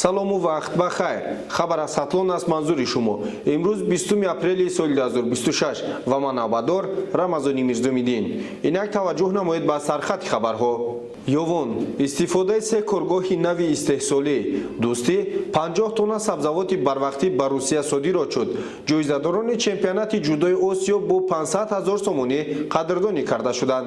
Салому вақт ба хайр. Хабар аз Хатлон аст манзури шумо. Имрӯз 20 апрели соли 2026 ва ман навбатдор Рамазони Мирзумиддин. Инак таваҷҷӯҳ намоед ба сархати хабарҳо. Ёвон истифодаи се коргоҳи нави истеҳсолӣ. Дӯстӣ 50 тонна сабзавоти барвақтӣ ба Русия содирот шуд. Ҷоизадорони чемпионати ҷудои Осиё бо 500 ҳазор сомонӣ қадрдонӣ карда шуданд.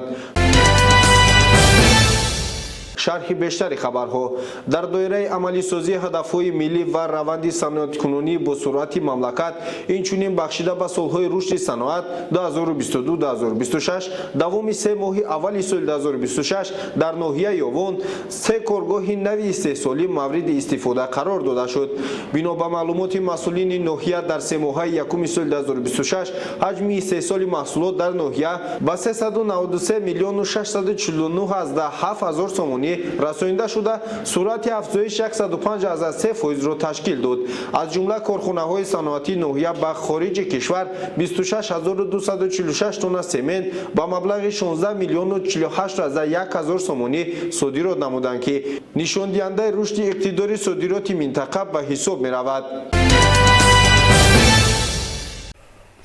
Шарҳи бештари хабарҳо. Дар доираи амалисозии ҳадафҳои миллӣ ва раванди саноаткунонӣ бо суръати мамлакат, инчунин бахшида ба солҳои рушди саноат 2022-2026, давоми 3 моҳи аввали соли 2026 дар ноҳияи Ёвон се коргоҳи нави истеҳсолӣ мавриди истифода қарор дода шуд. Бино ба маълумоти масъулини ноҳия, дар семоҳаи якуми соли 2026 ҳаҷми истеҳсоли маҳсулот дар ноҳия ба 393 миллиону 649 ҳазор сомонӣ расонида шуда, суръати афзоиш 105,3 фоизро ташкил дод. Аз ҷумла корхонаҳои саноатии ноҳия ба хориҷи кишвар 26246 тонна семент ба маблағи 16 миллиону 48 ҳазор сомонӣ содирот намуданд, ки нишондиҳандаи рушди иқтидори содироти минтақа ба ҳисоб меравад.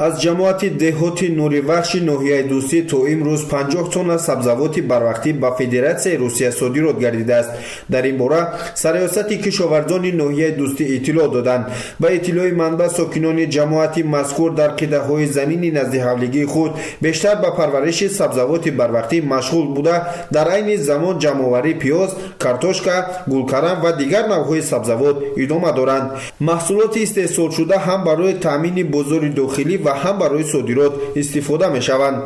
Аз ҷамоати деҳоти Нуривахши ноҳияи Дӯстӣ то имрӯз 50 тонна сабзавоти барвақтӣ ба Федератсияи Русия содирот гардидааст. Дар ин бора Сарриёсати кишоварзони ноҳияи Дӯстӣ иттилоъ доданд. Ба иттилои манбаъ, сокинони ҷамоати мазкур дар қитъаҳои замини наздиҳавлигии худ бештар ба парвариши сабзавоти барвақтӣ машғул буда, дар айни замон ҷамъоварии пиёз, картошка, гулкарам ва дигар навъҳои сабзавот идома доранд. Маҳсулоти истеҳсолшуда ҳам барои таъмини бозори дохилӣ ва ҳам барои содирот истифода мешаванд.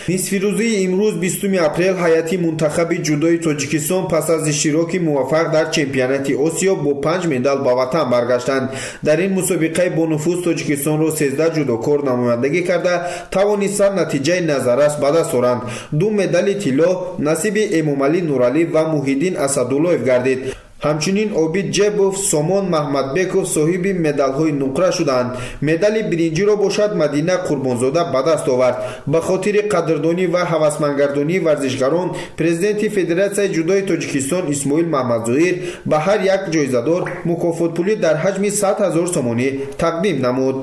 Нисфирӯзии имрӯз, 20 апрел, ҳайати мунтахаби ҷудои Тоҷикистон пас аз иштироки муваффақ дар чемпионати Осиё бо панҷ медал ба ватан баргаштанд. Дар ин мусобиқаи бонуфуз Тоҷикистонро 13 ҷудокор намояндагӣ карда, тавонистанд натиҷаи назаррас ба даст оранд. Ду медали тилло насиби Эмомалӣ Нуралӣ ва Муҳиддин Асадуллоев гардид. Ҳамчунин Обид Ҷебов, Сомон Маҳмадбеков соҳиби медалҳои нуқра шуданд. Медали биринҷиро бошад Мадина Қурбонзода ба даст овард. Ба хотири қадрдонӣ ва ҳавасмандгардонии варзишгарон президенти Федератсияи ҷудои Тоҷикистон Исмоил Маҳмадзоир ба ҳар як ҷоизадор мукофотпулӣ дар ҳаҷми 100 ҳазор сомонӣ тақдим намуд.